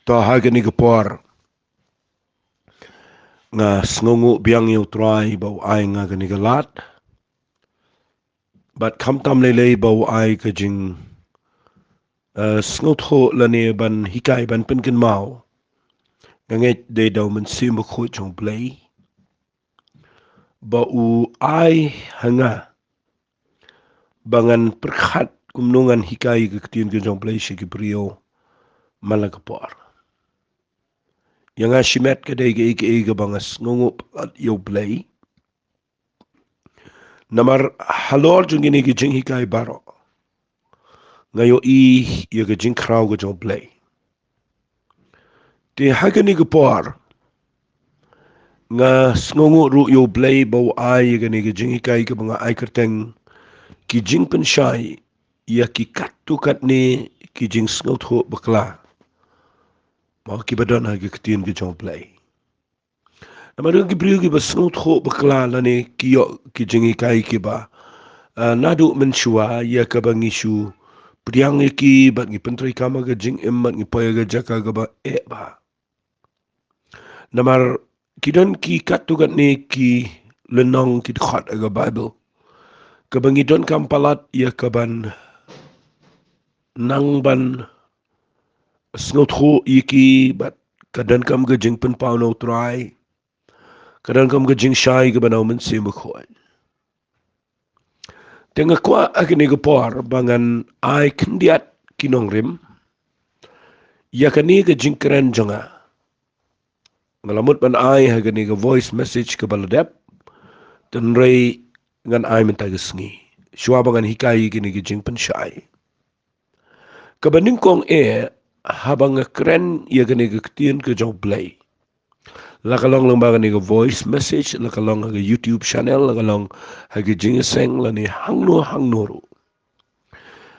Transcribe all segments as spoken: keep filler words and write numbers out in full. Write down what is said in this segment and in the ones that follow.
To ha kane ka por nga sngewnguh biang ïa u Trai ba u ai nga kane ka lad. Bad khamtam lei lei ba u ai ka jing, eh, sngewthuh lane ban hikai ban pynkynmaw. Nga ngeit dei da u Mynsiem Bakhuid jong u Blei ba u ai ha nga ba ngan pyrkhat kumno ngan hikai ka ktien ka jong u Blei sha ki briew man la ka por. Ïa nga shimet ka dei kaei kaei kaba nga sngewnguh palat ïa u Blei. Namar halor jong kine ki jinghikai baroh nga ïohi ïa ka jingkhraw ka jong u Blei. Te ha kane ka por nga sngewnguh ruh ïa u Blei ba u ai ïa kane ka jinghikai kaba nga ai kyrteng ki jingpynshai ïa ki katto katne ki jingsngewthuh bakla ma kiba don ha ka ktien ka jong u Blei. Namar ki briew kiba sngewthuh bakla lane ki ïoh ki jinghikai kiba, ah, naduh mynshuwa ïa kaba ngi shu pdiang ïa ki bad ngi pyntreikam ha ka jingim bad ngi poi ha ka jaka kaba eh bha. Namar ki don ki katto katne ki lynnong ki dkhot ha ka Baibl kaba ngi donkam palat ïa kaban nang ban sngewthuh ïa ki bad ka donkam ka jingpynpaw na u Trai. Ka donkam ka jingshai kaba na u Mynsiem Bakhuid. Te nga kwah ha kane ka por ba ngan ai khyndiat ki nongrim ïa kane ka jingkren jong nga. Nga la mut ban ai ha kane ka voice message kaba la dep. Tynrai ngan ai mynta ka sngi shuwa ba ngan hikai kane ka jingpynshai. Kaba nyngkong eh, haba nga kren ïa kane ka ktien ka jong u Blei, la ka long lyngba kane ka voice message, la ka long ha ka YouTube channel, la ka long ha ka jingïaseng lane hangno hangno ruh,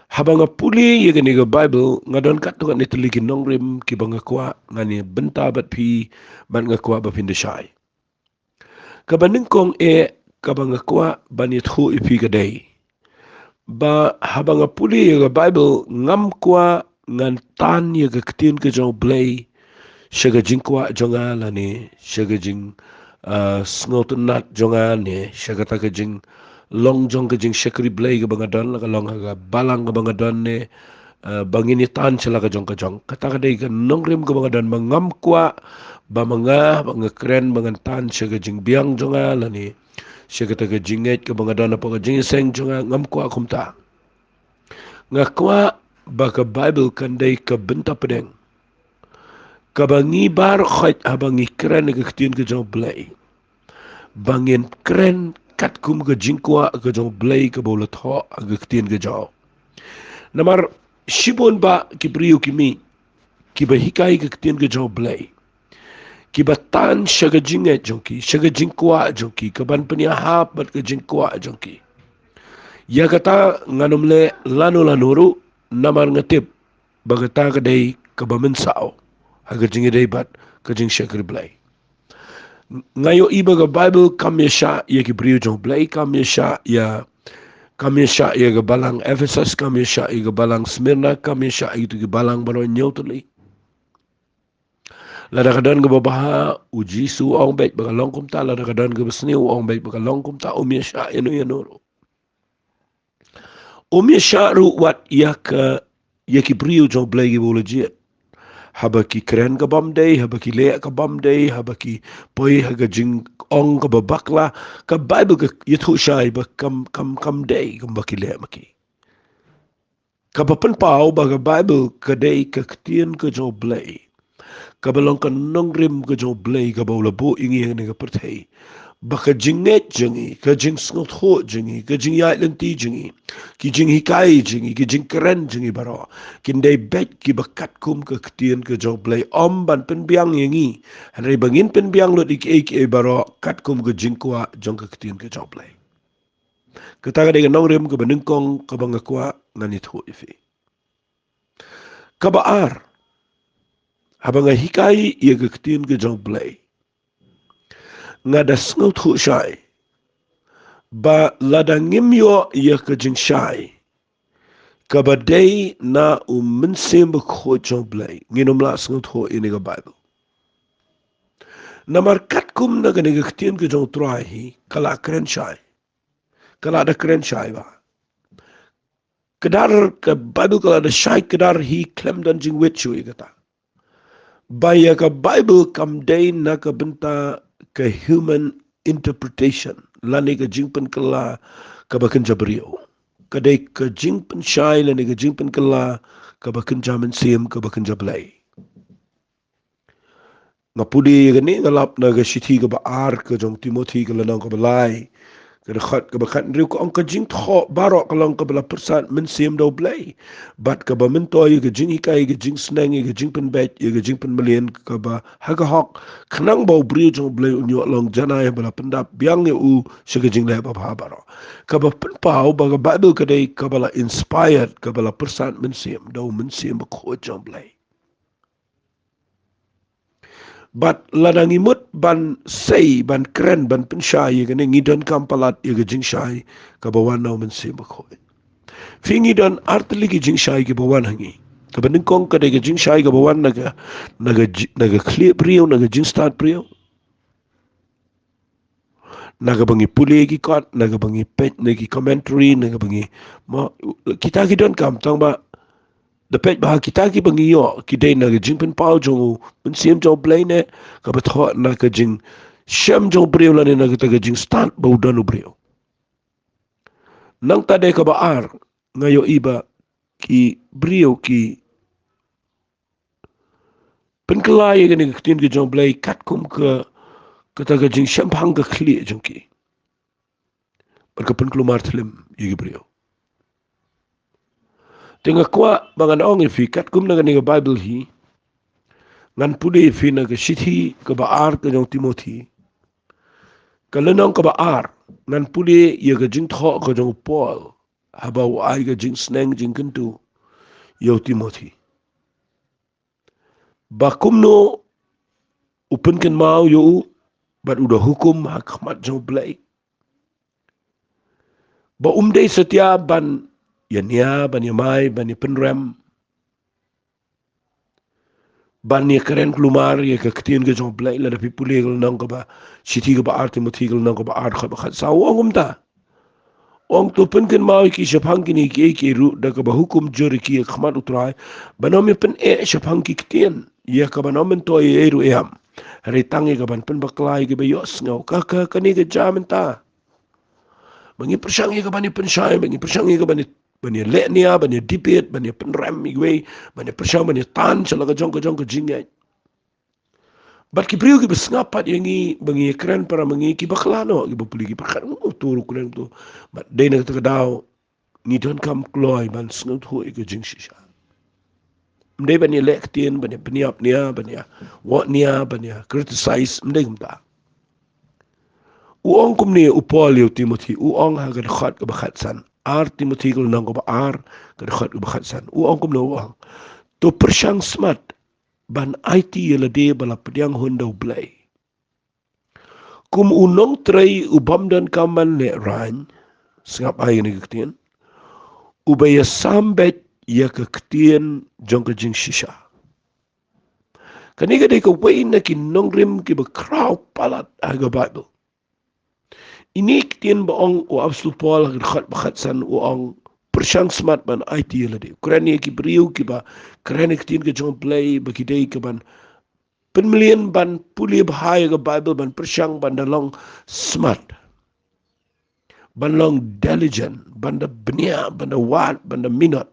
haba nga pule ïa kane ka Baibl nga don katto katne tylli ki nongrim kiba nga kwah ngan ïa bynta bad phi bad nga kwah ba phin da shai. Kaba nyngkong eh kaba nga kwah ban ïathuh ïa phi ka dei ba haba nga pule ïa ka Baibl ngam kwah ngan tan ïa ka ktien ka jong u Blei sha ka jingkwah jong nga lane sha ka jing, ah, sngewtynnat jong nga ne sha kata ka jinglong jong ka jingshakri Blei kaba nga don, la ka long ha ka balang kaba nga don ne, eh, ba ngin ïa tan sha la ka jong ka jong. Kata ka dei ka nongrim kaba nga don, ba ngam kwah ba ma nga ba nga kren ba ngan tan sha ka jingbiang jong nga lane sha kata ka jingngeit kaba nga don hapoh ka jingïaseng jong nga, ngam kwah kumta. Nga kwah ba ka Baibl kan dei ka bynta pdeng kaba ngi baroh khoit haba ngi kren ka ktien ka jong u Blei, ba ngin kren katkum ka jingkwah ka jong u Blei kaba u la thoh ha ka ktien ka jong u. Namar shibun bah ki briew ki mih kiba hikai ka ktien ka jong u Blei, kiba tan sha ka jingngeit jong ki, sha ka jingkwah jong ki, kaban pynïahap bad ka jingkwah jong ki. Ïa kata ngan ym leh lano lano ruh, namar nga tip ba kata ka dei kaba mynsaw ha ka jingïadei bad ka jingshakri Blei. Nga ïohi ba ka Baibl kam ïa shah ïa ki briew jong u Blei, kam ïa shah ïa, kam ïa shah ïa ka balang Ephesus, kam ïa shah ïa ka balang Smyrna, kam ïa shah ïa ki balang baroh hynñiew tylli. Lada ka don kaba bha, u Jisu u ong beit ba ka long kumta, lada ka don kaba sniew, u ong beit ba ka long kumta, um ïa shah ïano ïano ruh. Um ïa shah ruh wat ïa ka, ïa ki briew jong u Blei kiba u la jied. Haba ki kren ka bym dei, haba ki leh ka bym dei, haba ki poi ha ka jingong kaba bakla, ka Baibl ka ïathuh shai ba kam, kam, kam dei kumba ki leh ma ki. Kaba pynpaw ba ka Baibl ka dei ka ktien ka jong u Blei, kaba long ka nongrim ka jong u Blei kaba u la buh ïa ngi ha kane ka pyrthei, ba ka jingngeit jong ngi, ka jingsngewthuh jong ngi, ka jingïaid lynti jong ngi, ki jinghikai jong ngi, ki jingkren jong ngi baroh kin dei beit kiba katkum ka ktien ka jong u Blei, ym ban pynbiang ïa ngi, hynrei ba ngin pynbiang lut ïa kiei kiei baroh katkum ka jingkwah jong ka ktien ka jong u Blei. Kata ka dei ka nongrim kaba nyngkong kaba nga kwah ngan ïathuh ïa phi. Kaba ar, haba nga hikai ïa ka ktien ka jong u Blei, nga da sngewthuh shai ba lada ngim ïoh ïa ka jingshai, kaba dei na u Mynsiem Bakhuid jong Blei, ngin ym lah sngewthuh ïa kane ka Baibl. Namar katkum na kane ka ktien ka jong u Trai hi, ka la kren shai. Ka la da kren shai bha. Kdar ka Baibl ka la da shai kdar hi khlem don jingwit shuh ïa kata. Ba ïa ka Baibl kam dei na ka bynta ka human interpretation, lane ka jingpynkylla kaba kynja briew. Ka dei ka jingpynshai lane ka jingpynkylla kaba kynja mynsiem, kaba kynja Blei. Nga pule ïa kane, nga lap na ka shithi kaba ar ka jong u Timothi, ka lynnong kaba lai, ka dkhot kaba khathynriew, ka ong, ka jingthoh baroh ka long kaba la pyrsad mynsiem da u Blei, bad kaba myntoi ïa ka jinghikai, ïa ka jingsneng, ïa ka jingpynbeit, ïa ka jingpynmlien kaba ha ka hok, khnang ba u briew jong u Blei un ïoh long janai ba la pyndap biang ïa u sha ka jingleh babha baroh. Kaba pynpaw ba ka Baibl ka dei kaba la inspired, kaba la pyrsad mynsiem da u Mynsiem Bakhuid jong u Blei. Bad lada ngi mut ban sei, ban kren, ban pynshai ïa kane, ngi donkam palat ïa ka jingshai kaba wan na u Mynsiem Bakhuid. Phi, ngi don artylli ki jingshai kiba wan ha ngi. Kaba nyngkong ka dei ka jingshai kaba wan na ka, na ka ji-, na ka khlieh briew, na ka jingstad briew. Na kaba ngi pule ki kot, na kaba ngi peit na ki commentary, na kaba ngi, mo, kita ki donkam, tang ba da peit ba kita kiba ngi ïoh ki dei na ka jingpynpaw jong u Mynsiem jong u Blei ne kaba thoh na ka jingshem jong u briew lane na kata ka jingstad ba u don u briew. Nangta dei kaba ar, nga ïohi ba ki briew ki pynkylla ïa kane ka ktien ka jong u Blei katkum ka, kata ka jingshemphang ka khlieh jong ki. Bad ka pynkulmar thlem ïa ki briew. Te nga kwah ba ngan ong ïa phi katkum na kane ka Baibl hi, ngan pule ïa phi na ka shithi kaba ar ka jong u Timothi, ka lynnong kaba ar, ngan pule ïa ka jingthoh ka jong u Paul haba u ai ka jingsneng jingkyntu ïa u Timothi. Ba kumno u pynkynmaw ïa u, bad u da hukum ha khmat jong u Blei. Ba um dei satia ban ïa nia, ban ïa mai, ban ïa pynrem, ban ïa kren kulmar ïa ka ktien ka jong u Blei, lada phi pule ka lynnong kaba, shithi kaba ar Timothi ka lynnong kaba ar, dkhot ba khatsaw, u ong kumta. Ong, to pynkynmaw ïa ki shaphang kine kiei kiei ruh, da kaba hukum jur ïa ki ha khmat u Trai, ban ym ïa pyneh shaphang ki ktien ïa kaban ym myntoi ei ei ruh ei ei. Hynrei tang ïa kaban pynbakla ïa kiba ïohsngew. Ka, ka, kane ka jia mynta. Ba ngi pyrshang ïa kaban ïa pynshai, ba ngi pyrshang ïa kaban ïa, ban ïa leh nia, ban ïa debate, ban ïa pynrem iwei, ban ïa pyrshang, ban ïa tan sha la ka jong ka jong ka jingngeit. Bad ki briew kiba sngap pat ïa ngi, ba ngi ïa kren para ma ngi, kiba khlad noh, kiba pule, kiba kren, oh, to ruh kren to. Bad dei na kata ka daw, ngi donkam kloi ban sngewthuh ïa ka jingshisha. Ym dei ban ïa leh ktien, ban ïa pynïap nia, ban ïa woh nia, ban ïa criticize, ym dei kumta. U ong kumne u Paul ïa u Timothi, u ong ha ka dkhot kaba khatsan. Ar Timothi ka lynnong kaba ar, ka dkhot kaba khatsan. U ong kumne, u ong, to pyrshang smat ban aiti ïa lade ba la pdiang hun da u Blei. Kum u nongtrei u bym donkam ban lehraiñ, sngap bha ïa kane ka ktien, uba ïasam beit ïa ka ktien jong ka jingshisha. Kane ka dei kawei na ki nongrim kiba khraw palat ha ka Baibl. Ine i ktien ba ong u Apostol Paul ha ka dkhot ba khatsan, u ong, pyrshang smat ban aiti ïa lade. U kren ïa ki briew kiba kren ïa ka ktien ka jong u Blei, ba ki dei kaban pynmlien ban pule bha ïa ka Baibl, ban pyrshang, ban da long smat, ban long diligent, ban da bniah, ban da wad, ban da minot.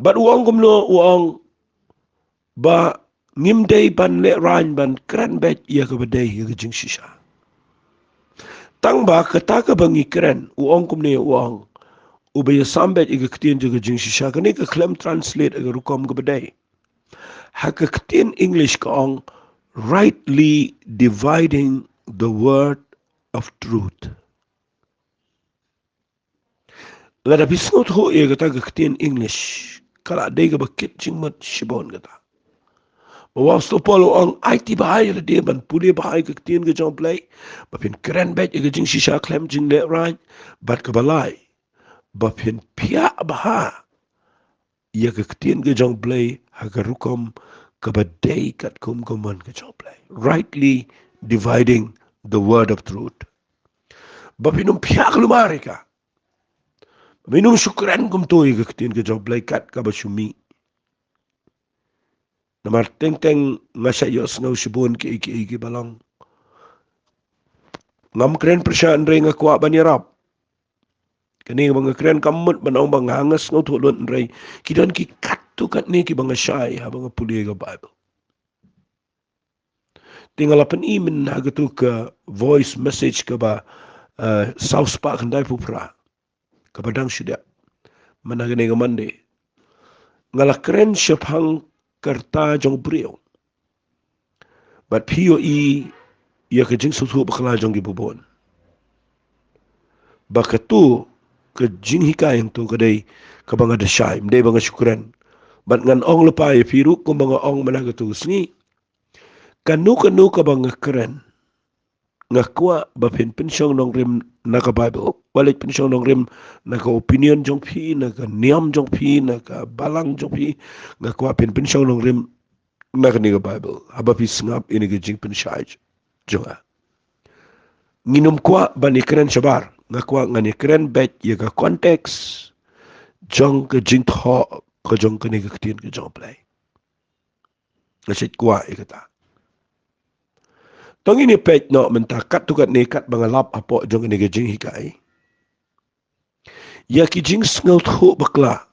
Bad u ong kumno, u ong ba ngim dei ban lehraiñ ban kren beit ïa kaba dei ïa ka jingshisha. Tang ba kata kaba ngi kren, u ong kumne, u ong, uba ïasam beit ïa ka ktien jong ka jingshisha, kane ka khlem translate ha ka rukom kaba dei. Ha ka ktien English ka ong, rightly dividing the word of truth. Lada phi sngewthuh ïa kata ka ktien English, ka la dei kaba kit jingmut shibun kata. Ba u Apostol Paul u ong, aiti bha ïa lade ban pule bha ïa ka ktien ka jong u Blei, ba phin kren beit ïa ka jingshisha khlem jinglehraiñ, bad kaba lai, ba phin phiah bha ïa ka ktien ka jong Blei ha ka rukom kaba dei katkum ka mon ka jong Blei. Rightly dividing the word of truth. Ba phin ym phiah kulmar ïa ka. Ba phin ym shu kren kumto ïa ka ktien ka jong Blei kat kaba shu mih. Namar teng teng nga shait ïohsngew shibun kiei kiei kiba long. Ngam kren pyrshah hynrei nga kwah ban ïarap. Kane ba nga kren kam mut ban ong ba nga, nga sngewthuh lut hynrei ki don ki katto katne kiba nga shai haba nga pule ka Bible. Te nga la pyni mynta ha katu ka voice message kaba, eh, saw spah khyndai phew phra. Kaba dang shu dep mynta kane ka Monday. Nga la kren shaphang ka rta jong u briew. Bad phi ïohi ïa ka jingsngewthuh bakla jong kiba bun. Ba katu ka jinghikai hangto ka dei kaba nga da shai, ym dei ba nga shu kren. Bad ngan ong lypa ïa phi ruh kumba nga ong mynta katu ka sngi. Kano kano kaba nga kren, nga kwah ba phin pynshong nongrim na ka Bible. Wat leit pynshong nongrim na ka opinion jong phi, na ka niam jong phi, na ka balang jong phi. Nga kwah phin pynshong nongrim na kane ka Bible haba phi sngap ïa kane ka jingpynshai jong nga. Ngin ym kwah ban ïakren shabar. Nga kwah ngan ïakren beit ïa ka context jong ka jingthoh ka jong kane ka ktien ka jong Blei. Nga shait kwah ïa kata. To ngin ïa peit noh mynta katto katne katba nga lap hapoh jong kane ka jinghikai. Ïa ki jingsngewthuh bakla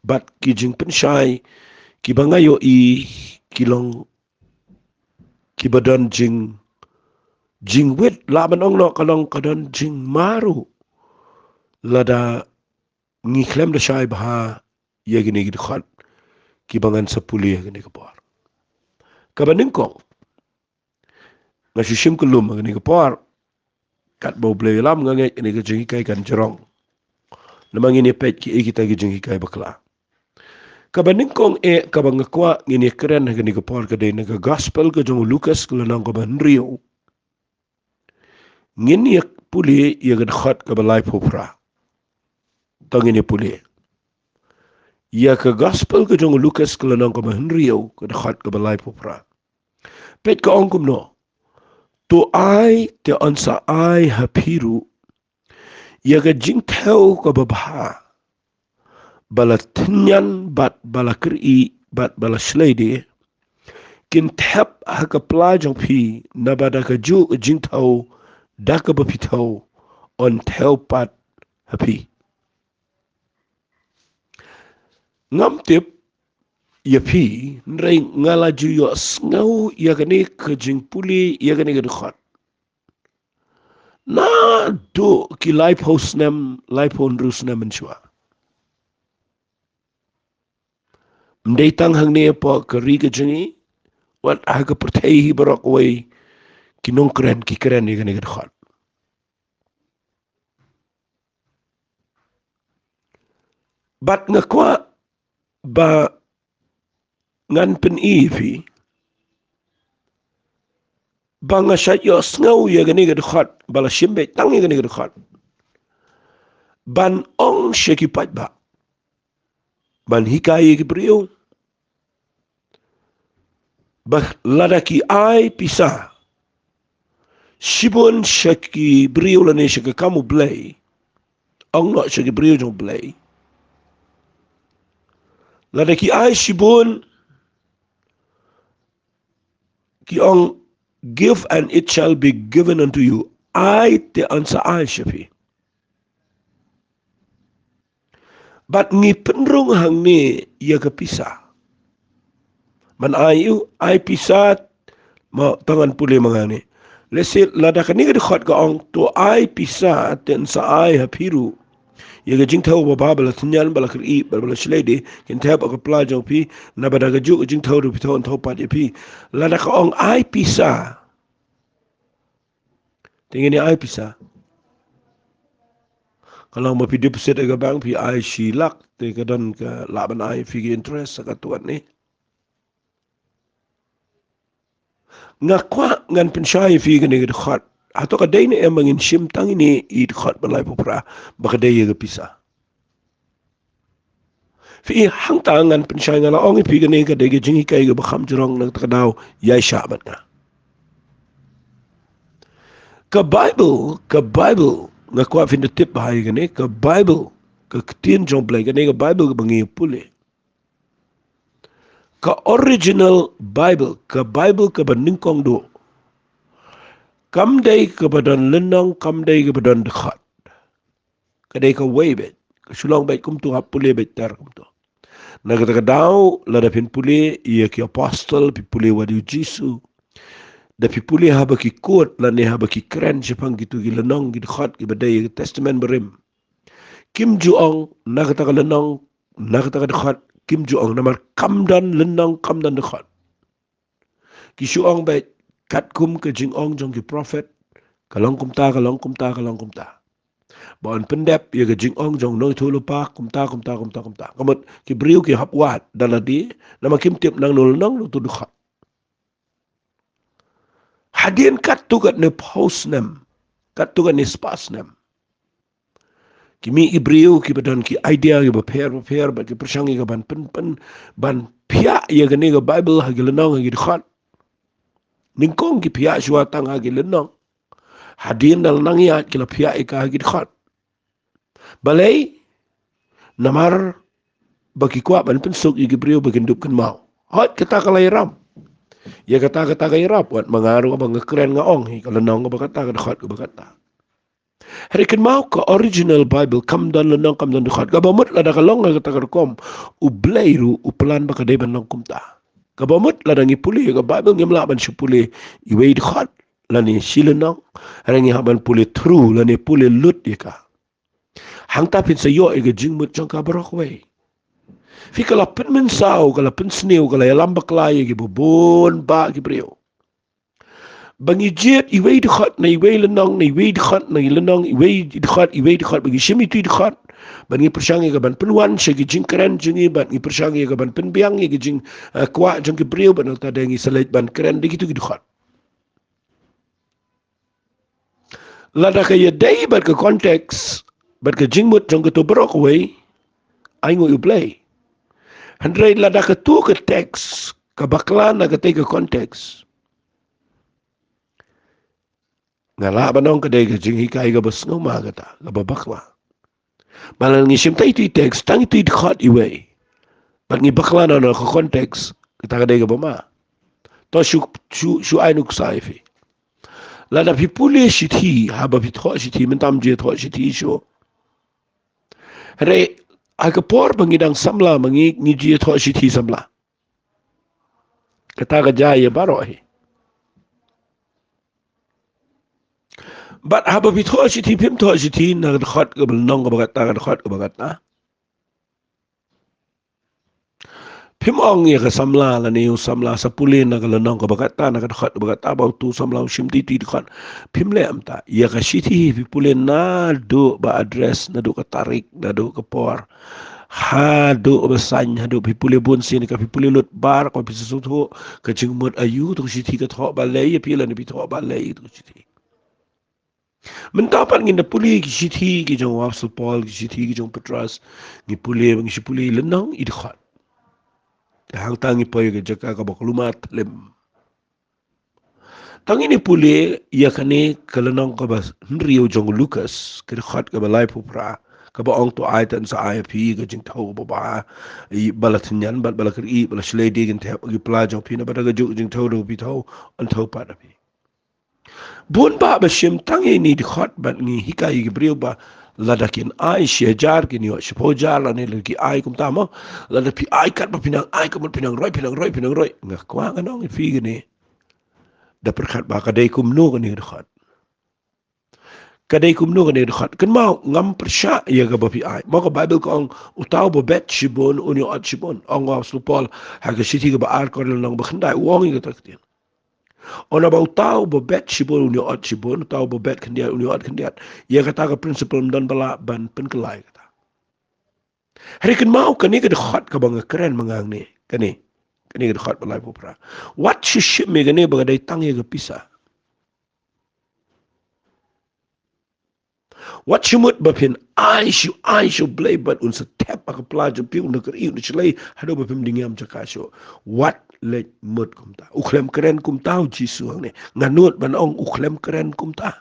bad ki jingpynshai kiba nga ïohi ki long kiba don jing, jingwit, lah ban ong noh ka long ka don jingma ruh. Lada ngi khlem da shai bha ïa kine ki dkhot kiba ngan sa pule ha kane ka por. Kaba nyngkong, nga shu shim kyllum ha kane ka por, katba U Blei u ïalam nga ngeit kane ka jinghikai kan jrong. Namar ngin ïa peit kiei kita ki jinghikai bakla. Kaba nyngkong eh kaba nga kwah ngin ïa kren ha kane ka por ka dei na ka gospel ka jong u Lukas ka lynnong kaba hynriew. Ngin ïa pule ïa ka dkhot kaba laiphew phra. To ngin ïa pule ïa ka gospel ka jong u Lukas ka lynnong kaba hynriew ka dkhot kaba laiphew phra. Peit ka ong kumno. To ai te yn sa ai ha phi ruh ïa ka jingthew kaba bha, ba la tynñian bad ba la kyrieh bad ba la shleide, kin thep ha ka pla jong phi, naba da kajuh ka jingthew da kaba phi thew, yn thew pat ha phi. Ngam tip ïa phi, hynrei nga la ju ïohsngew ïa kane ka jingpule ïa kane ka dkhot. Naduh ki laiphew snem, laiphew hynriew snem mynshuwa. Ym dei tang hangne hapoh ka ri ka jong ngi, wat ha ka pyrthei hi baroh kawei ki nongkren ki kren ïa kane ka dkhot. Bad nga kwah ba ngan pyni ïa phi ba nga shait ïohsngew ïa kane ka dkhot, ba la shim beit tang ïa kane ka dkhot ban ong sha ki paidbah, ban hikai ïa ki briew ba lada ki ai pisa shibun sha ki briew lane sha ka kam U Blei, ong noh sha ki briew jong U Blei, lada ki ai shibun, ki ong, "Give and it shall be given unto you." Ai te yn sa ai sha phi. Bad ngi pynrung hangne ïa ka pisa. Man ai u, ai pisa, ma to ngan pule ma nga ne. Lehse lada kane ka dkhot ka ong, "To ai pisa te yn sa ai ha phi ruh ïa ka jingthew ba bha, ba la tynñian, ba la kyrieh bad ba la shleide, kin thep ha ka pla jong phi, naba da kajuh ka jingthew da phi thew, yn thew pat ïa phi." Lada ka ong ai pisa, te ngin ïa ai pisa. Ka long ba phi deposit ha ka bank, phi ai shi lak, te ka don ka lah ban ai phi ka interest ha ka tuan ne. Nga kwah ngan pynshai ïa phi kane ka dkhot. Hato ka dei ne em ba ngin shim tang ine i dkhot ba laiphew phra ba ka dei ïa ka pisa? Phi i hangta ngan pynshai nga la ong ïa phi kane ka dei ka jinghikai kaba kham jrong na kata ka daw ïai shah bad nga. Ka Bible, ka Bible, nga kwah phin da tip bha ïa kane, ka Bible, ka ktien jong U Blei, kane ka Bible kaba ngi pule. Ka original Bible, ka Bible kaba nyngkong duh. Kam dei kaba don lynnong, kam dei kaba don dkhot. Ka dei kawei beit, ka shu long beit kumto, hap pule beit ter kumto. Na kata ka daw, lada phin pule ïa ki apostle, phi pule wat ïa u Jisu. Da phi pule haba ki quote, lane haba ki kren shaphang kito ki lynnong, ki dkhot kiba dei ïa ka Testament Barim. Kim ju ong, na kata ka lynnong, na kata ka dkhot, kim ju ong, namar kam don lynnong, kam don dkhot. Ki shu ong beit katkum ka jingong jong ki prophet, ka long kumta, ka long kumta, ka long kumta. Ba yn pyndep ïa ka jingong jong u nongïathuhlypa kumta, kumta, kumta, kumta. Ka mut ki briew ki hap wad da lade, namar kim tip nangno lynnong, nangno dkhot. Hadien katto katne phew snem, katto katne spah snem, ki mih ki briew kiba don ki idea kiba pher bapher, bad ki pyrshang ïa ka ban pyn, pyn, ban phiah ïa kane ka Bible ha ki lynnong, ha ki dkhot. Nyngkong ki phiah shuwa tang ha ki lynnong. Hadien da la nang ïaid ki la phiah ïa ka ha ki dkhot. Balei? Namar ba ki kwah ban pynsuk ïa ki briew ba kin dup kynmaw. Hooid, kata ka la ïarap. Ïa kata, kata ka ïarap, wat ma nga ruh ba nga kren nga ong hi, ka lynnong kaba kata, ka dkhot kaba kata. Hynrei kynmaw, ka original Bible kam don lynnong, kam don dkhot. Kaba mut lada ka long kata ka rukom, U Blei ruh u plan ba ka dei ban long kumta. Kaba mut lada ngi pule ka Bible, ngim lah ban shu pule iwei i dkhot lane shi lynnong, hynrei ngi hap ban pule through lane pule lut ïa ka. Hangta phin sa ïoh ïa ka jingmut jong ka baroh kawei. Phi, ka la pynmynsaw, ka la pynsniew, ka la ïalam bakla ïa kiba bun bah ki briew. Ba ngi jied iwei i dkhot na iwei i lynnong, na iwei i dkhot na iwei i lynnong, iwei i dkhot, iwei i dkhot, ba ngi shim ito i dkhot. Ba ngi pyrshang ïa ka ban pynwan sha ki jingkren jong ngi, ba ngi pyrshang ïa ka ban pynbiang ïa ki jing, eh, kwah jong ki briew, ba nangta de ngi sa leit ban kren da kito ki dkhot. Lada ka ïadei bad ka context, bad ka jingmut jong kato baroh kawei, ai nguh ïa U Blei. Hynrei lada kato ka text ka bakla na katei ka context, nga lah ban ong ka dei ka jinghikai kaba sngewma kata, kaba bakla. Ba lada ngi shim tang ito i text, tang ito i dkhot iwei, bad ngi bakla na, na ka context, kata ka dei kaba ma. To shu, shu, shu ai nuksa ïa phi. Lada phi pule shithi, haba phi thoh shithi, mynta ngim ju thoh shithi shuh. Hynrei ha ka por ba ngi dang samla ma ngi, ngi ju thoh shithi samla. Kata ka jia ïa baroh hi. Bad haba phi thoh shithi, phim thoh shithi na ka dkhot kaba lynnong kaba kata, ka dkhot kaba kata. Phim ong ïa ka samla lane u samla sa pule na ka lynnong kaba kata, na ka dkhot kaba kata, ba uto u samla u shim ito i dkhot. Phim leh kumta. Ïa ka shithi phi pule naduh ba address, naduh ka tarik, naduh ka por, haduh ba saiñ, haduh phi pule bun sien, ka phi pule lut baroh, ka phi sngewthuh ka jingmut aïu kato ka shithi ka thoh, balei ïa phi lane phi thoh balei kato ka shithi. Mynta pat ngin da pule ki shithi ki jong u Apostol Paul, ki shithi ki jong u Petros, ngi pule, ngi shu pule lynnong, i dkhot. Te hangta ngi poi ka jaka kaba kulmar thlem. Tang ngin ïa pule ïa kane ka lynnong kaba hynriew jong u Lukas, ka dkhot kaba laiphew phra, kaba ong, to ai, te yn sa ai ïa phi ka jingthew kaba bha, ïa ba la tynñiang bad ba la kyrieh, ba la shlei die kin thep ha ki pla jong phi, naba da kajuh ka jingthew kaba phi thew, yn thew pat ha phi. Bun bah ba shim tang ïa ine i dkhot bad ngi hikai ïa ki briew ba lada kin ai shi hajar kin ïoh shiphew hajar, lane lada ki ai kumta mo. Lada phi ai katba phi nang ai, ka mut phi nang roi, phi nang roi, phi nang roi. Nga kwah ngan ong ïa phi kane, da pyrkhat ba ka dei kumno kane ka dkhot. Ka dei kumno kane ka dkhot. Kynmaw, ngam pyrshah ïa kaba phi ai. Mo, ka Baibl ka ong, uta uba bet shibun un ïoh ot shibun. Ong u Apostol Paul ha ka shithi kaba ar Korinth lynnong ba khyndai, u ong ïa kata ka ktien. Ong ba uta uba bet shibun un ïoh ot shibun, uta uba bet khyndiat un ïoh ot khyndiat. Ïa kata ka principle ym don ba lah ban pynkylla ïa kata. Hynrei kynmaw, kane ka dkhot kaba nga kren ma nga hangne, kane, kane ka dkhot ba laiphew phra, wat shu shim ïa kane ba ka dei tang ïa ka pisa. Wat shu mut ba phin ai shu, ai shu Blei bad un sa thep ha ka pla jong phi, un da kyrï, un da shlei, haduh ba phim dang ïam jaka shuh. Wat leit mut kumta. U khlem kren kumta u Jisu hangne. Nga nud ban ong u khlem kren kumta.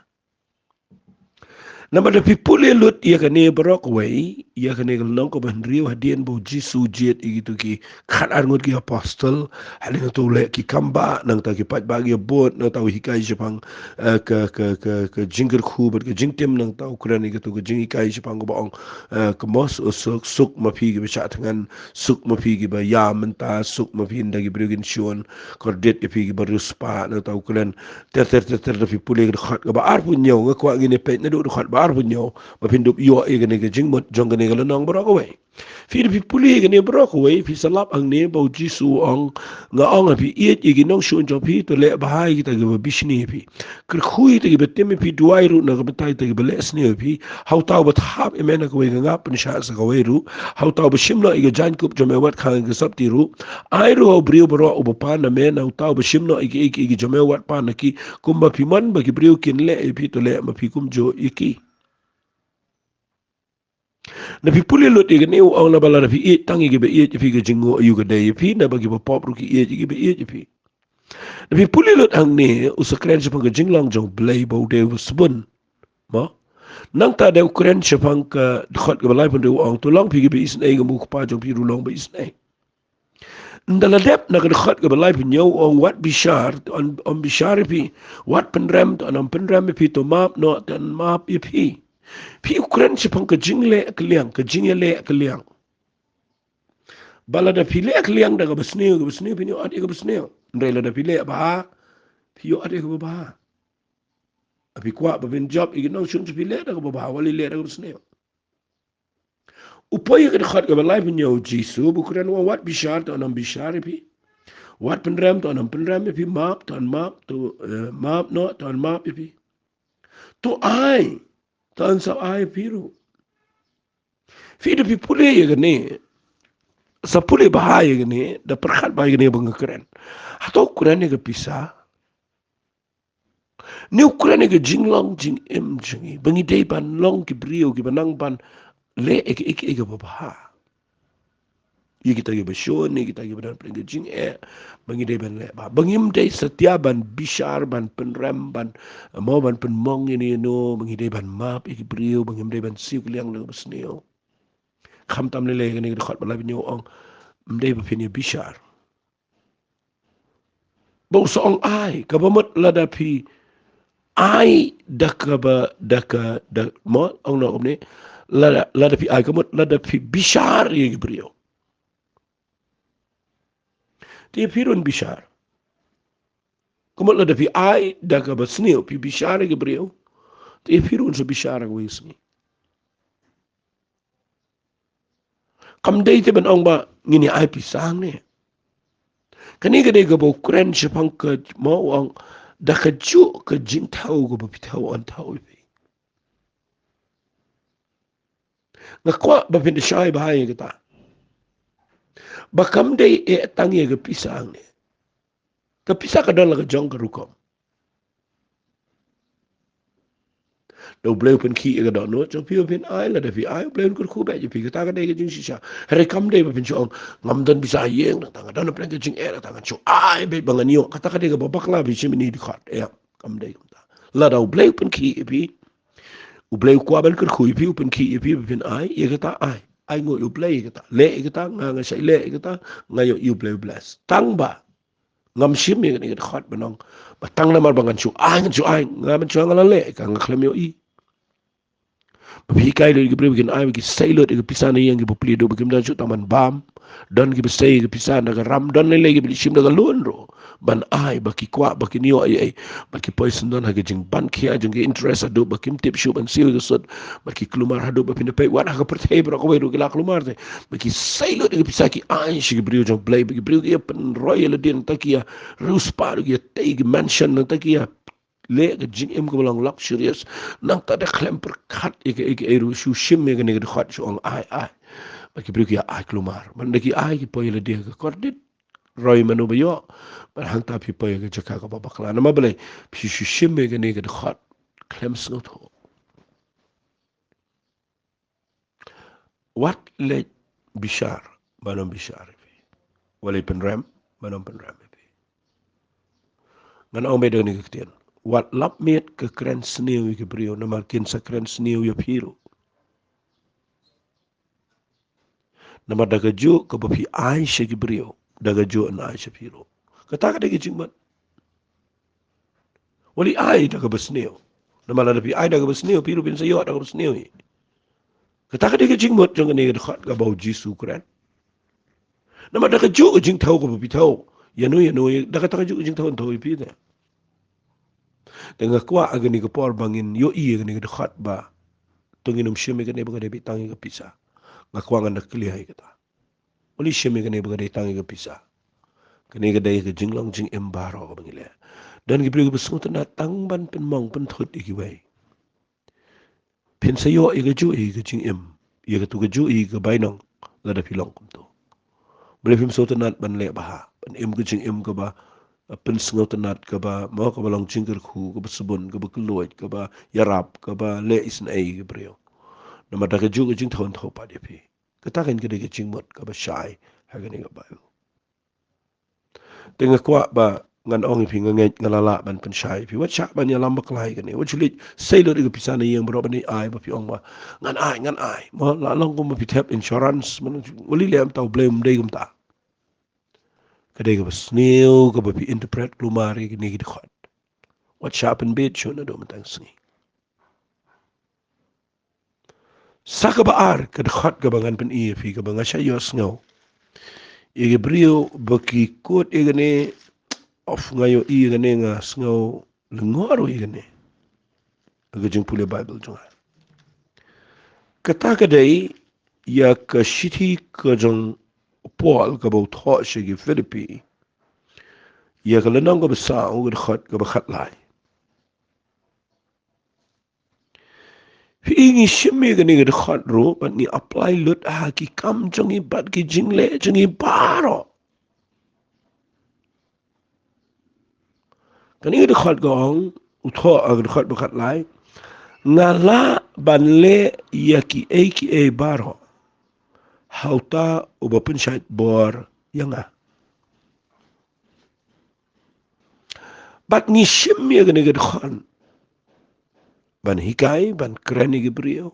Namar da phi pule lut ïa kane baroh kawei, ïa kane ka lynnong kaba hynriew hadien ba u Jisu jied ïa kito ki khatar ngut ki apostol, ha lyngngoh u leh ki kam bah, nangta ki paidbah ki bud, nangta u hikai shaphang, eh, ka, ka, ka, ka jingkyrkhu bad ka jingtim, nangta u kren ïa kito ka jinghikai shaphang kaba ong, eh, ka mos u suk, suk ma phi kiba shah thngan, suk ma phi kiba ïa mynta, suk ma phi ynda ki briew kin shun, kordit ïa phi kiba riewspah, nangta u kren, ter ter ter ter, da phi pule ka dkhot kaba arphew hynñiew, nga kwah ngin ïa peit naduh dkhot ba arphew hynñiew, ba phin dup ïoh ïa kane ka jingmut jong kane ka lynnong baroh kawei. Phi da phi pule ïa kane baroh kawei, phi sa lap hangne ba u Jisu u ong, nga ong ha phi, ïeit ïa ki nongshun jong phi, to leh bha ïa kita kiba bishni ïa phi. Kyrkhu ïa kita kiba tim ïa phi, duwai ruh na ka bynta kita kiba leh sniew ïa phi. Ha uta uba thap ïa me na kawei ka ngap, pynshah sa kawei ruh. Ha uta uba shim noh ïa ka jaiñkup jong me, wat khang ïa ka sopti ruh. Ai ruh ha u briew baroh uba pan na me, na uta uba shim noh ïa ki, ïa ki, ïa ki jong me, wat pan na ki. Kumba phi mon ba ki briew kin leh ïa phi, to leh ma phi kumjuh ïa ki. Da phi pule lut ïa kane u ong, naba lada phi ïeit tang ïa kiba ïeit ïa phi, ka jingnguh aïu ka dei ïa phi, naba kiba pop ruh ki ïeit ïa kiba ïeit ïa phi. Da phi pule lut hangne, u sa kren shaphang ka jinglong jong u Blei ba u dei uba sbun. Mo? Nangta da u kren shaphang ka dkhot kaba laiphew hynriew u ong, to long phi kiba isynei, kum u Kpa jong phi ruh u long ba isynei. Ynda la dep na ka dkhot kaba laiphew hynñiew u ong, wat bishar, to yn, ym bishar ïa phi. Wat pynrem, to yn ym pynrem ïa phi, to map noh, to yn map ïa phi. Phi, u kren shaphang ka jingleh kylliang, ka jingïaleh kylliang. Ba lada phi leh kylliang da kaba sniew, kaba sniew phin ïoh ot ïa kaba sniew. Hynrei lada phi leh bha, phi ïoh ot ïa kaba bha. Phi kwah ba phin jop ïa ki nongshun jong phi, leh da kaba bha, wat leh da kaba sniew. U poi ïa ka dkhot kaba laiphew hynñiew u Jisu, u kren u ong, wat bishar, to yn ym bishar ïa phi. Wat pynrem, to yn ym pynrem ïa phi, map, to yn map, to, eh, map noh, to yn map ïa phi. To ai, to yn sa ai ïa phi ruh. Phi, da phi pule ïa kane, sa pule bha ïa kane, da pyrkhat bha ïa kane ba nga kren. Hato u kren ïa ka pisa? Ne u kren ïa ka jinglong jingim jong ngi, ba ngi dei ban long ki briew kiba nang ban leh ïa ka, ïa ka, ïa kaba bha ïa kita kiba shun, ïa kita kiba don pdeng ka jingeh, ba ngi dei ban leh bha. Ba ngim dei satia ban bishar, ban pynrem, ban, mo, ban pynmong ïano ïano, ba ngi dei ban map ïa ki briew, ba ngim dei ban siew kylliang da kaba sniew. Khamtam lei lei kane ka dkhot ba laiphew hynñiew u ong, ym dei ba phin ïa bishar. Ba u sa ong ai, kaba mut lada phi ai da kaba, da ka, da, mo, ong noh kumne, lada, lada phi ai, ka mut lada phi bishar ïa ki briew, te phi ruh yn bishar. Ka mut lada phi ai da kaba sniew, phi bishar ïa ki briew, te phi ruh yn sa bishar ha kawei ka sngi. Kam dei te ban ong ba ngin ïa ai pisa hangne. Kane ka dei kaba u kren shaphang ka, mo, u ong, da kajuh ka jingthew kaba phi thew, yn thew ïa phi. Nga kwah ba phin da shai bha ïa kata. Ba kam dei eh tang ïa ka pisa hangne. Ka pisa ka don la ka jong ka rukom. Da U Blei u pynkhih ïa ka dohnud jong phi ba phin ai, lada phi ai, U Blei un kyrkhu beit ïa phi, kata ka dei ka jingshisha. Hynrei kam dei ba phin shu ong, ngam don pisa ha ïing, nangta nga don hapdeng ka jingeh, nangta ngan shu ai beit ba ngan ïoh. Kata ka dei kaba bakla, phi shim ïa kine ki dkhot. Ïa, kam dei kumta. Lada U Blei u pynkhih ïa phi, U Blei u kwah ban kyrkhu ïa phi, u pynkhih ïa phi ba phin ai, ïa kata ai. Ai nguh ïa U Blei ïa kata. Leh ïa kata, nga, nga shait leh ïa kata, nga ïoh ïa U Blei u bless. Tang ba ngam shim ïa kane ka dkhot ban ong ba tang namar ba ngan shu ai, ngan shu ai, nga mynshuwa nga la leh, ka nga khlem ïohi. Ba phi hikai lut ïa ki briew ba kin ai, ba ki sei lut ïa ka pisa na ïing, ki bapli, haduh ba kim don shuh tang ban bam. Don kiba sei ïa ka pisa na ka ram, don lei lei kiba leit shim da ka loan ruh ban ai, ba ki kwah ba kin ïoh ei ei, ba ki poi syndon ha ka jingban khia jong ki interest, haduh ba kim tip shuh ban siew ïa ka sut, ba ki kulmar, haduh ba phin da peit wat ha ka pyrthei baroh kawei ruh ki la kulmar te. Ba ki sei lut ïa ka pisa, ki ai sha ki briew jong U Blei, ba ki briew ki ïa pynroi ïa lade, nangta ki ïa riewspah ruh, ki ïa tei ki mansion, nangta ki ïa leh ka jingim kaba long luxurious. Nangta da khlem pyrkhat ïa kaei kaei ruh, shu shim ïa kane ka dkhot, shu ong ai, ai. Ba ki briew ki ïa ai kulmar. Ban da ki ai, ki poi ïa lade ha ka kordit. Roi mano ba ïoh. Bad hangta phi poi ha ka jaka kaba bakla. Namar balei? Phi shu shim ïa kane ka dkhot khlem sngewthuh. Wat leit bishar, ban ym bishar ïa phi. Wat leit pynrem, ban ym pynrem ïa phi. Ngan ong beit da kane ka ktien. Wat lap miet ka kren sniew ïa ki briew, namar kin sa kren sniew ïa phi ruh. Namar da kajuh kaba phi ai sha ki briew, da kajuh yn ai sha phi ruh. Kata ka dei ka jingmut. Wat leit ai da kaba sniew. Namar lada phi ai da kaba sniew, phi ruh phin sa ïoh da kaba sniew hi. Kata ka dei ka jingmut jong kane ka dkhot kaba u Jisu u kren. Namar da kajuh ka jingthew kaba phi thew ïano ïano, da kata kajuh ka jingthew yn thew ïa phi te. Te nga kwah ha kane ka por ba ngin ïohi ïa kane ka dkhot ba to ngin ym shim ïa kane ba ka dei beit tang ïa ka pisa. Nga kwah ngan da clear ïa kata. Wat leit shim ïa kane ba ka dei tang ïa ka pisa. Kane ka dei ka jinglong jingim baroh kaba ngi leh. Don ki briew kiba sngewtynnat tang ban pynmong pynthut ïa kiwei. Phin sa ïoh ïa kajuh ïa ka jingim, ïa kato kajuh ïa ka bainong, lada phi long kumto. Balei phim sngewtynnat ban leh bha, ban im ka jingim kaba, eh, pynsngewtynnat, kaba, mo, kaba long jingkyrkhu, kaba sbun, kaba kylluid, kaba ïarap, kaba leh isynei ïa ki briew. Namar da kajuh ka jingthew yn thew pat ïa phi. Kata kan ka dei ka jingmut kaba shai ha kane ka Baibl. Te nga kwah ba ngan ong ïa phi, nga ngeit nga la lah ban pynshai ïa phi. Wat shah ban ïalam bakla ïa kane. Wat shu leit sei lut ïa ka pisa na ïing baroh ban ai ba phi ong ba ngan ai, ngan ai. Mo, la long kumba phi thep insurance, mo, wat leit leh kumta, U Blei um dei kumta. Ka dei kaba sniew kaba phi interpret kulmar ïa kine ki dkhot. Wat shah pynbit shuh naduh mynta ka sngi. Sa kaba ar, ka dkhot kaba ngan pyni ïa phi, kaba nga shah ïohsngew ïa ki briew ba ki quote ïa kane, of, nga ïohi ïa kane, nga sngew lyngngoh ruh ïa kane ha ka jingpule Baibl jong nga. Kata ka dei ïa ka shithi ka jong u Paul kaba u thoh sha ki Philippi, ïa ka lynnong kaba saw, ka dkhot kaba khatlai. Phi i, ngi shim ïa kane ka dkhot ruh bad ngi apply lut ha ki kam jong ngi bad ki jingleh jong ngi baroh. Kane ka dkhot ka ong, u thoh ha ka dkhot ba khatlai, nga lah ban leh ïa kiei kiei baroh ha uta uba pynshait bor ïa nga. Bad ngi shim ïa kane ka dkhot ban hikai, ban kren ïa ki briew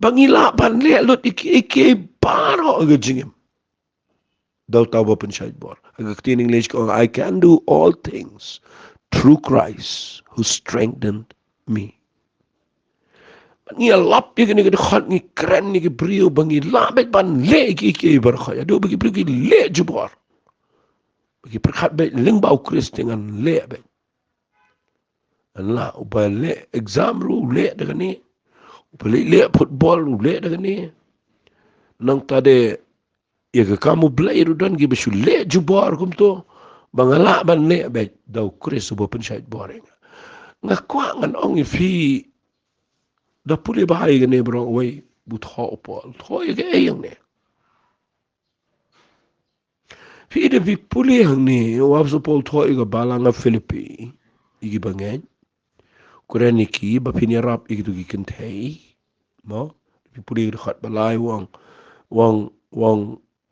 ba ngi lah ban leh lut ïa kiei kiei baroh ha ka jingim da uta uba pynshait bor. Ha ka ktien English ka ong, "I can do all things through Christ who strengthened me." Ngi ïalap ïa kane ka dkhot, ngi kren ïa ki briew ba ngi lah beit ban leh ïa kiei kiei baroh. Haduh ba ki briew ki leh jubor, ba ki pyrkhat beit lyngba U Khrist te ngan leh beit. Ngan lah, uba leh exam ruh u leh da kane, uba leh, leh football u leh da kane. Nangta de ïa ka kam U Blei ruh don kiba shu leh jubor kumto, ba nga lah ban leh beit da U Khrist uba pynshait bor ïa nga. Nga kwah ngan ong ïa phi, da pule bha ïa kane baroh, wei, ba u thoh u Paul, thoh ïa kaei hangne. Phi i, da phi pule hangne, u Apostol Paul u thoh ïa ka balang ha Philippi, ïa kiba ngeit, u kren ïa ki ba phin ïarap ïa kito ki kynthei. Mo, phi pule ïa ka dkhot ba lai, u ong, u ong, u ong,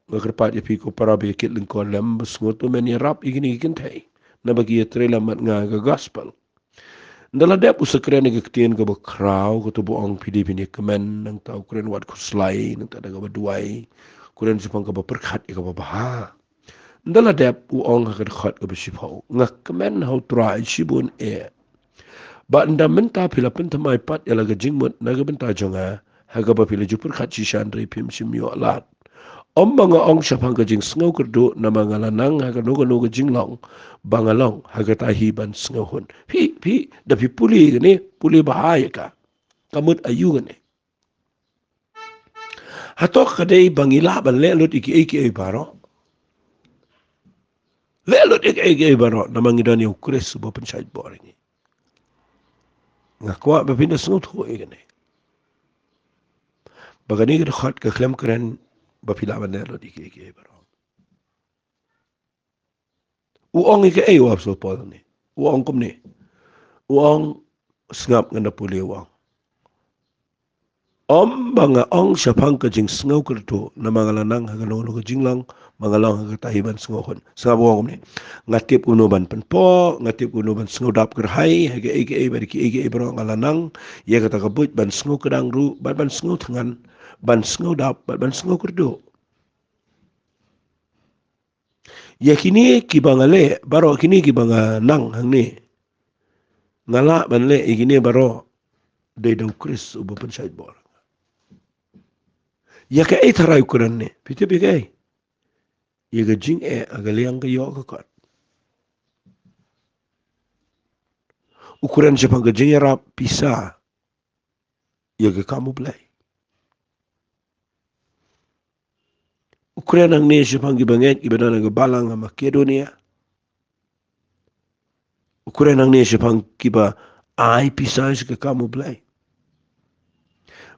nga kyrpad ïa phi ko para ba ïa kit lyngkor lem, ba sngewtynnat men ïarap ïa kine ki kynthei, naba ki ïatrei lem bad nga ha ka gospel. Ynda la dep, u sa kren ïa ka ktien kaba khraw, kato ba u ong, phi dei phin ïa kmen. Nangta u kren wat khuslai, nangta da kaba duwai u kren shaphang kaba pyrkhat ïa kaba bha. Ynda la dep, u ong ha ka dkhot kaba shiphew, nga kmen ha U Trai shibun eh, ba ynda mynta phi la pynthymmai pat ïa la ka jingmut na ka bynta jong nga, ha kaba phi la ju pyrkhat shisha, hynrei phim shym ïoh lad. Ym ba nga ong shaphang ka jingsngew kyrduh, namar nga la nang ha kano kano ka jinglong ba nga long, ha kata hi ban sngewhun. Phi, phi, da phi pule kane, pule bha ïa ka, ka mut aïu kane. Hato ka dei ba ngi lah ban leh lut ïa kiei kiei baroh? Leh lut ïa kiei kiei baroh namar ngi don ïa U Khrist uba pynshait bor ïa ngi. Nga kwah ba phin da sngewthuh ïa kane, ba kane ka dkhot ka khlem kren ba phi lah ban leh lut ïa kiei kiei baroh. U ong ïa kaei u Apostol Paul ne? U ong kumne. U ong, sngap, ngan da pule, u ong, Ym ba nga ong shaphang ka jingsngew kyrduh, namar nga la nang ha kano kano ka jinglong ba nga long ha kata hi ban sngewhun. Sngap, u ong kumne: Nga tip kumno ban pynpoh, nga tip kumno ban sngewdap kyrhai, ha kiei kiei bad kiei kiei baroh nga la nang ïa kata ka buit ban sngewkdang ruh, bad ban sngewthngan, ban sngewdap bad ban sngewkyrduh. Ïa kine kiba nga leh baroh, kine kiba nga nang hangne, nga lah ban leh ïa kine baroh dei da U Khrist uba pynshait bor. Ïa kaei tharai u kren ne? Phi tip ïa kaei? Ïa ka jingeh ha ka liang ka ïoh ka kot. U kren shaphang ka jingïarap pisa ïa ka kam U Blei. U kren hangne shaphang kiba ngeit, kiba don ha ka balang ha Makedonia. U kren hangne shaphang kiba ai pisa sha ka kam U Blei,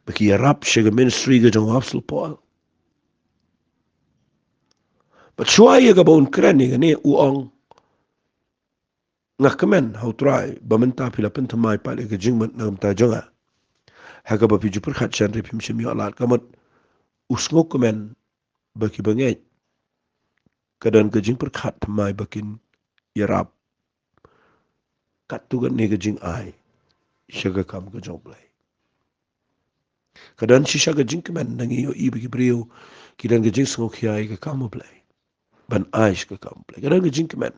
ba ki ïarap sha ka ministry ka jong u Apostol Paul. Bad shuwa ïa kaba un kren ïa kane, u ong: Nga kmen ha U Trai ba mynta phi la pynthymmai pat ïa ka jingmut na ka bynta jong nga, ha kaba phi ju pyrkhat shen re phim shym ïoh lad. Ka mut u sngewkmen ba kiba ngeit ka don ka jingpyrkhat thymmai ba kin ïarap katto katne ka jingai sha ka kam ka jong U Blei. Ka don shisha ka jingkmen na ngi ïohi ba ki briew ki don ka jingsngewkhia ïa ka kam U Blei, ban ai sha ka kam U Blei. Ka don ka jingkmen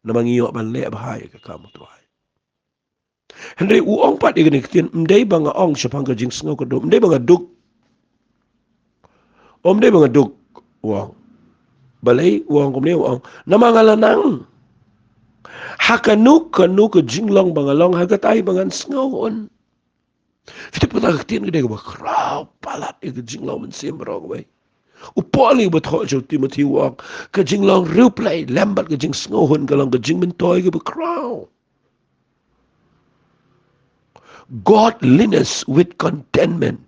namar ngi ïoh ban leh bha ïa ka kam U Trai. Hynrei u ong pat ïa kane ka ktien: Ym dei ba nga ong shaphang ka jingsngew kyrduh, ym dei ba nga duk. Ym dei ba nga duk, u ong. Balei u ong kumne? U ong: Namar nga la nang ha kano kano ka jinglong ba nga long, ha kata hi ba ngan sngewhun. Phi tip, kata ka ktien ka dei kaba khraw palat ïa ka jinglong mynsiem baroh kawei. U Paul uba thoh sha u Timothi u ong: Ka jinglong riewblei lem bad ka jingsngewhun ka long ka jingmyntoi kaba khraw. Godliness with contentment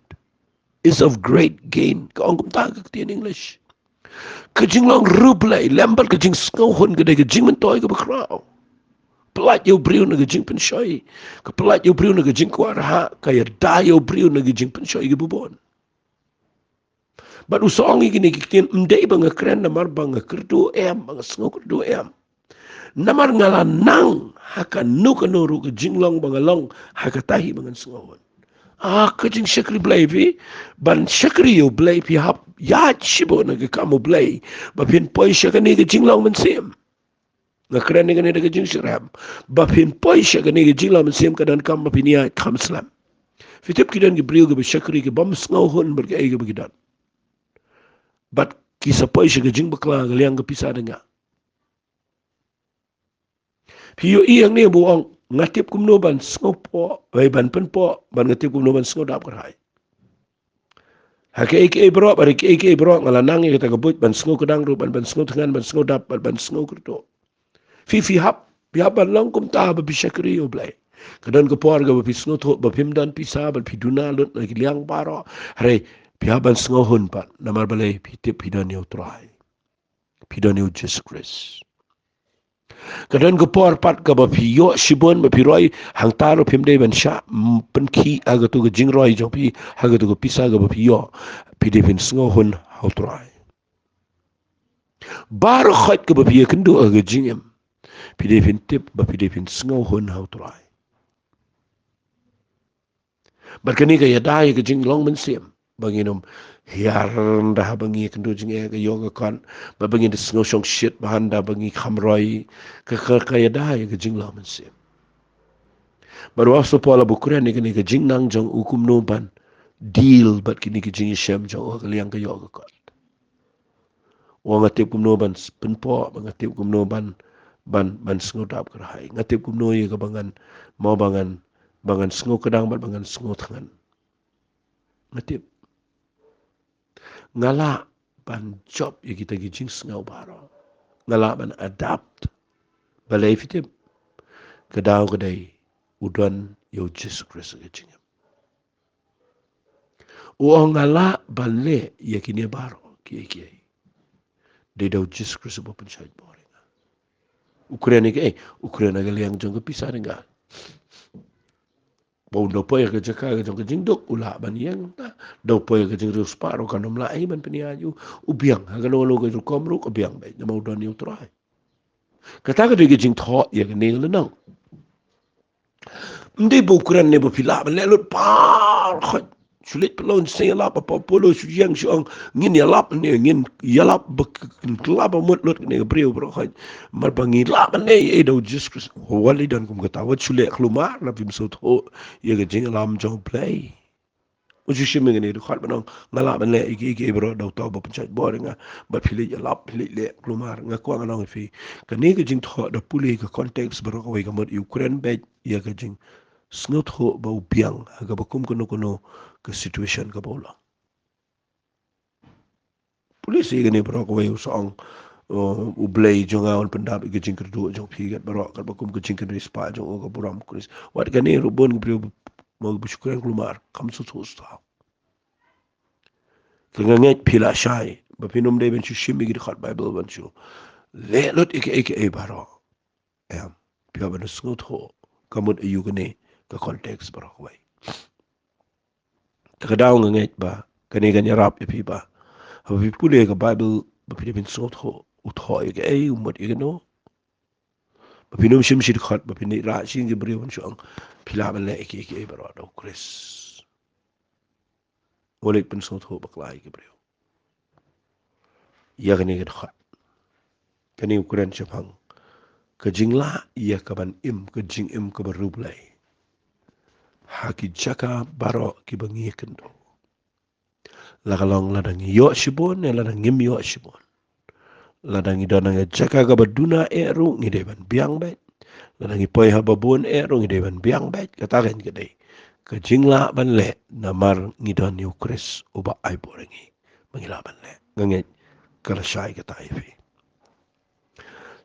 is of great gain. Ka ong kumta ka ktien English. Ka jinglong riewblei lem bad ka jingsngewhun ka dei ka jingmyntoi kaba khraw. Pyllait ïa u briew na ka jingpynshoi, ka pyllait ïa u briew na ka jingkwah rhah, ka ïada ïa u briew na ka jingpynshoi kaba bun. Bad u sa ong ïa kine ki ktien: Ym dei ba nga kren namar ba nga kyrduh em, ba nga sngew kyrduh em. Namar nga la nang ha kano kano ruh ka jinglong ba nga long, ha kata hi ba ngan sngewhun. Ah, ka jingshakri Blei phi, ban shakri ïa u Blei, phi hap ïaid shibun ha ka kam u Blei ba phin poi sha kane ka jinglong mynsiem. Nga kren ïa kane da ka jingsngewsih, ba phin poi sha kane ka jinglong mynsiem ka donkam ba phin ïaid kham slem. Phi tip, ki don ki briew kiba shakri, ki bym sngewhun bad kaei kaba ki don, bad ki sa poi sha ka jingbakla ka liang ka pisa dang ïa. Phi ïohi hangne ba u ong: Nga tip kumno ban sngewpoh, wei, ban pynpoh, bad nga tip kumno ban sngewdap kyrhai. Ha kiei kiei baroh, bad ha kiei kiei baroh nga la nang ïa kata ka buit ban sngewkdang ruh, ban, ban sngewthngan, ban sngewdap, bad ban sngewkyrduh. Phi, phi hap, phi hap ban long kumta ba phi shakri ïa u Blei. Ka don ka por kaba phi sngewthuh ba phim don pisa bad phi duna lut na ki liang baroh. Hynrei phi hap ban sngewhun pat, namar balei? Phi tip phi don ïa u Trai. Phi don ïa u Jisu Khrist. Ka don ka por pat kaba phi ïoh shibun ba phi roi, hangta ruh phim dei ban shah, mm, pynkhih ha katu ka jingroi jong phi, ha katu ka pisa kaba phi ïoh. Phi dei phin sngewhun ha u Trai. Baroh khoit kaba phi ïakynduh ha ka jingim, phi dei phin tip ba phi dei phin sngewhun ha u Trai. Bad kane ka ïada ïa ka jinglong mynsiem, ba ngin ym hiar hynda ba ngi ïakynduh jingeh, ka ïoh ka kot, bad ba ngin da sngew shongshit bha hynda ba ngi kham roi. Ka, ka, ka ïada ïa ka jinglong mynsiem. Bad u Apostol Paul u kren ïa kane ka jingnang jong u kumno ban deal bad kine ki jingïashem jong u ha ka liang ka ïoh ka kot. Wa, nga tip kumno ban s-, pynpoh, ba nga tip kumno ban, ban, ban sngewdap kyrhai. Nga tip kumno ïa kaba ngan, mo, ba ngan, ba ngan sngewkdang bad ba ngan sngewthngan. Nga tip. Nga lah ban jop ïa kita ki jingsngew baroh. Nga lah ban adapt. Balei? Phi tip, ka daw ka dei u don ïa u Jisu Khrist ha ka jingim. U ong nga lah ban leh ïa kine baroh kiei kiei. Dei da u Jisu Khrist uba pynshait bor ïa nga. U kren ïa kaei? U kren ha ka liang jong ka pisa dang ïa. Ba u da poi ha ka jaka ka jong ka jingduk u lah ban ïeng, da u poi ha ka jingriewspah ruh kan ym lah ei ban pynïaid ïa u. U biang ha kano kano ka rukom ruh ka biang beit namar u don ïa u Trai. Kata ka dei ka jingthoh ïa kane ka lynnong. Ym dei ba u kren ne ba phi lah ban leh lut baroh khoit. Shu leit pynlong shisha ïalap, Apostol Paulus shu ïeng shu ong, ngin ïalap ne ngin ïalap ba kin kylla ba mut lut kane ka briew baroh khoit. Namar ba ngi lah ban leh ei da u Jisu Khrist. Wat lei don kum kata, wat shu leh kulmar lada phim sngewthuh ïa ka jingïalam jong U Blei. U shu shim ïa kane ka dkhot ban ong nga lah ban leh ei ei ei baroh da uta uba pynshait bor ïa nga. Bad phi leit ïalap, phi leit leh kulmar. Nga kwah ngan ong ïa phi, kane ka jingthoh da pule ka context baroh kawei, ka mut ïa u kren beit ïa ka jingsngewthuh ba u biang ha kaba kum kano kano ka situation kaba u long. Pule sa ïa kane baroh kawei, u sa ong, uh, U Blei jong nga un pyndap ïa ka jingkyrduh jong phi kat baroh, kat ba kum ka jingkynriewspah jong u ka burom Khrist. Wat kane ruh bun ki briew mo ba shu kren kulmar, kam sngewthuh shuh. Ka nga ngeit phi la shai ba phin ym dei ban shu shim ïa ki dkhot Baibl ban shu leh lut ïa kiei kiei baroh. Em, phi hap ban sngewthuh ka mut aïu kane ka context baroh kawei. Te ka daw nga ngeit ba kane kan ïarap ïa phi ba haba phi pule ka Baibl ba phi dei ban sngewthuh u thoh ïa kaei, u mut ïa kano. Ba phin ym shim shi dkhot, ba phin ïarap sha ki briew ban shu ong phi lah ban leh ei ei ei baroh da U Khrist. Wat leit pynsngewthuh bakla ïa ki briew ïa kane ka dkhot. Kane u kren shaphang ka jinglah ïa ka ban im, ka jingim kaba riewblei ha ki jaka baroh kiba ngi ïakynduh. La ka long lada ngi ïoh shibun ne lada ngim ïoh shibun. Lada ngi don ha ka jaka kaba duna eh ruh ngi dei ban biang beit. Lada ngi poi ha ba bun eh ruh ngi dei ban biang beit. Kata kan ka dei ka jinglah ban leh namar ngi don ïa U Khrist uba ai buh ïa ngi ba ngi lah ban leh. Nga ngeit ka la shai kata ïa phi.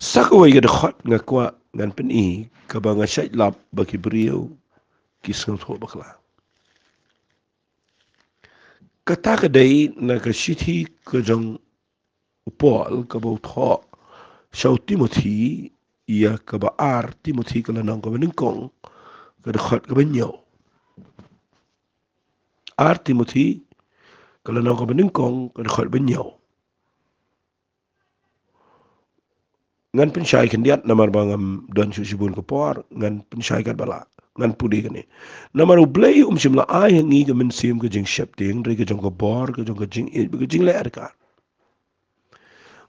Sa kawei ka dkhot nga kwah ngan pyni kaba nga shait lap ba ki briew ki sngewthuh bakla. Kata ka dei na ka shithi ka jong u Paul kaba u thoh sha u Timothi, ïa kaba ar Timothi ka lynnong kaba nyngkong ka dkhot kaba hynñiew. Ar Timothi ka lynnong kaba nyngkong ka dkhot kaba hynñiew. Ngan pynshai khyndiat namar ba ngam don shuh shibun ka por, ngan pynshai katba lah, ngan pule kane. Namar U Blei um shym la ai ha ngi ka mynsiem ka jingsheptieng, hynrei ka jong ka bor, ka jong ka jingïeit bad ka jingleh adkar.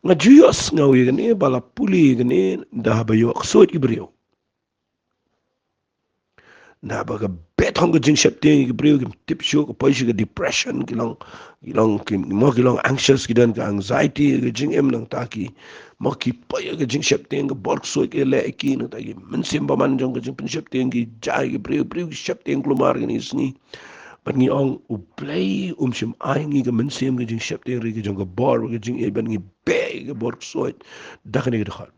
Nga ju ïohsngew ïa kane ba la pule ïa kane da haba ïoh ksuid ki briew. Naba ka beit hong ka jingsheptieng ïa ki briew kim tip shuh, ka poi sha ka depression, ki long, ki long, ki, mo ki long anxious, ki don ka anxiety, ka jingim nangta ki, mo ki poi ïa ka jingsheptieng, ka bor ksuid ka leh ïa ki, nangta ki mynsiem bymman jong ka jingpynsheptieng ki jia ïa ki briew, briew ki sheptieng kulmar kine ki sngi. Bad ngi ong U Blei um shym ai ngi ka mynsiem ka jingsheptieng, hynrei ka jong ka bor, ka jingïeit, bad ngi beh ïa ka bor ksuid da kane ka dkhot.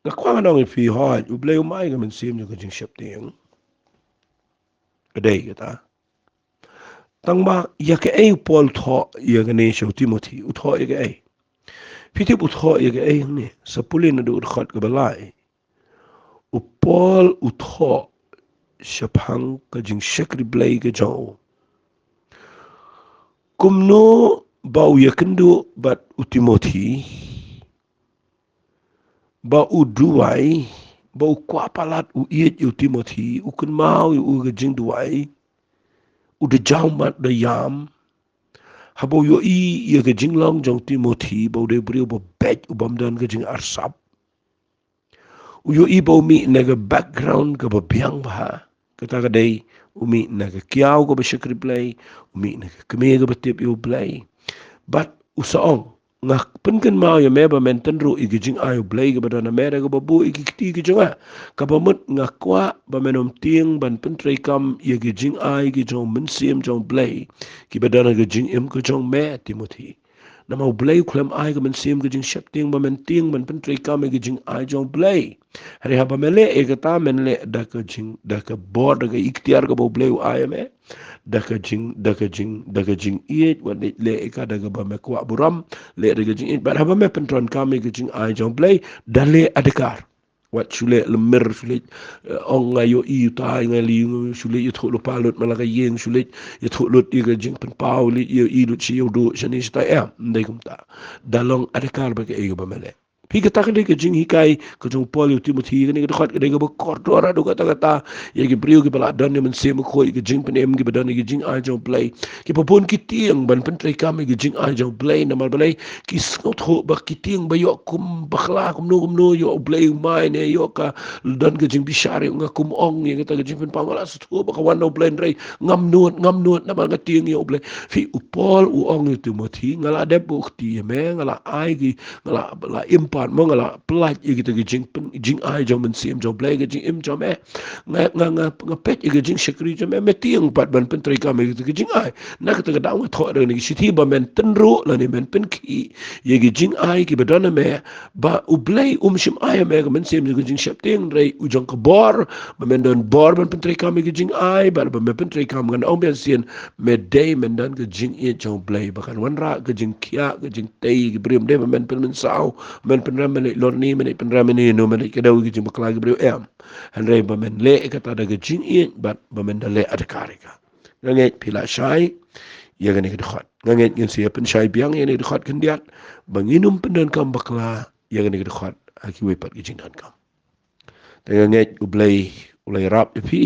Nga kwah ngan ong ïa phi, hooid, U Blei um ai ka mynsiem jong ka jingsheptieng. Ka dei kata. Tang ba ïa kaei u Paul u thoh ïa kane sha u Timothi, u thoh ïa kaei? Phi tip u thoh ïa kaei hangne? Sa pule naduh dkhot kaba lai. U Paul u thoh shaphang ka jingshakri Blei ka jong u. Kumno ba u ïakynduh bad u Timothi, ba u duwai, ba u kwah palat, u ïeit ïa u Timothi, u kynmaw ïa u ka jingduwai, u da jaw mat da ïam. Haba u ïohi ïa ka jinglong jong u Timothi, ba u dei u briew ba beit, u bym don ka jingarsap. U ïohi ba u mih na ka background kaba biang bha. Kata ka dei, u mih na ka kiaw kaba shakri Blei, u mih na ka kmie kaba tip ïa u Blei. Bad u sa ong, nga pynkynmaw ïa me ba men tynruh ïa ka jingai u Blei kaba don ha me da kaba buh ïa ki kti ki jong nga. Kaba mut nga kwah ba men ym tieng ban pyntreikam ïa ki jingai ki jong u Mynsiem jong u Blei kiba don ha ka jingim ka jong me, Timothi. Namar u Blei u khlem ai ka mynsiem ka jingsheptieng ba men tieng ban pyntreikam ïa ka jingai jong u Blei. Hynrei haba me leh ïa kata, men leh da ka jing, da ka bor, da ka iktiar kaba u Blei u ai ïa me. Da ka jing, da ka jing, da ka jingïeit, wat leh ïa ka da kaba me kwah burom, leh da ka jingïeit. Bad haba me pyndonkam ïa ka jingai jong u Blei da leh adkar. Wat shu leh lymmer, shu leh, eh, ong nga ïohi utai nga li, shu leh ïathuh lypa lut man la ka ïing, shu leh ïathuh lut ïa ka jingpynpaw, leh ïohi lut shi ïa u duh shane shatai, em, ym dei kumta. Da long adhikar bad kaei kaba me leh. Phi, kata ka dei ka jinghikai ka jong u Paul ïa u Timothi, kane ka dkhot ka dei kaba kordor haduh katta katta ïa ki briew kiba la don ïa u Mynsiem Bakhuid, ïa ka jingpynim, kiba don ïa ka jingai jong U Blei. Kiba bun ki tieng ban pyntreikam ïa ka jingai jong U Blei, namar balei? Ki sngewthuh ba ki tieng ba ïoh kum bakla kumno kumno, ïoh U Blei u mai ne ïoh ka don ka jingbishar ïa nga, kum ong ïa kata ka jingpynpaw, nga la sngewthuh ba ka wan na U Blei, hynrei ngam nud, ngam nud namar nga tieng ïa U Blei. Phi, u Paul u ong ïa u Timothi, nga la dep buh kti ïa me, nga la ai ki, nga la, la im pat mo, nga la pyllait ïa kita ki jingpyn, jingai jong u Mynsiem jong U Blei, ka jingim jong me. Nga, nga, nga, nga peit ïa ka jingshakri jong me, me tieng pat ban pyntreikam ïa kita ki jingai. Na kata ka daw nga thoh da kane ka shithi ba men tynruh lane men pynkhih ïa ki jingai kiba don ha me, ba U Blei um shym ai ha me ka mynsiem jong ka jingsheptieng, hynrei u jong ka bor, ba men don bor ban pyntreikam ïa ki jingai, bad ba men pyntreikam, ngan ong biang sien, me dei men don ka jingïeit jong U Blei, ba kan wanrah ka jingkhiah, ka jingtei ïa ki briew. Ym dei ba men pynmynsaw, men pynrem, men leit lorni, men leit pynrem ïano ïano, men leit kdew ïa ki jingbakla ki briew, em. Hynrei ba men leh kata da ka jingïeit, bad ba men da leh adhikar ïa ka. Nga ngeit phi la shai ïa kane ka dkhot. Nga ngeit ngin sa ïa pynshai biang ïa kane ka dkhot khyndiat, ba ngin ym pyndonkam bakla ïa kane ka dkhot ha kiwei pat ki jingdonkam. Te nga ngeit U Blei u la ïarap ïa phi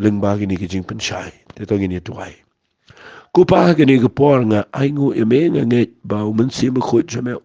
lyngba kine ki jingpynshai. Te to ngin ïa duwai. Ko Pa, ha kane ka por nga ainguh ïa me, nga ngeit ba u Mynsiem Bakhuid jong me un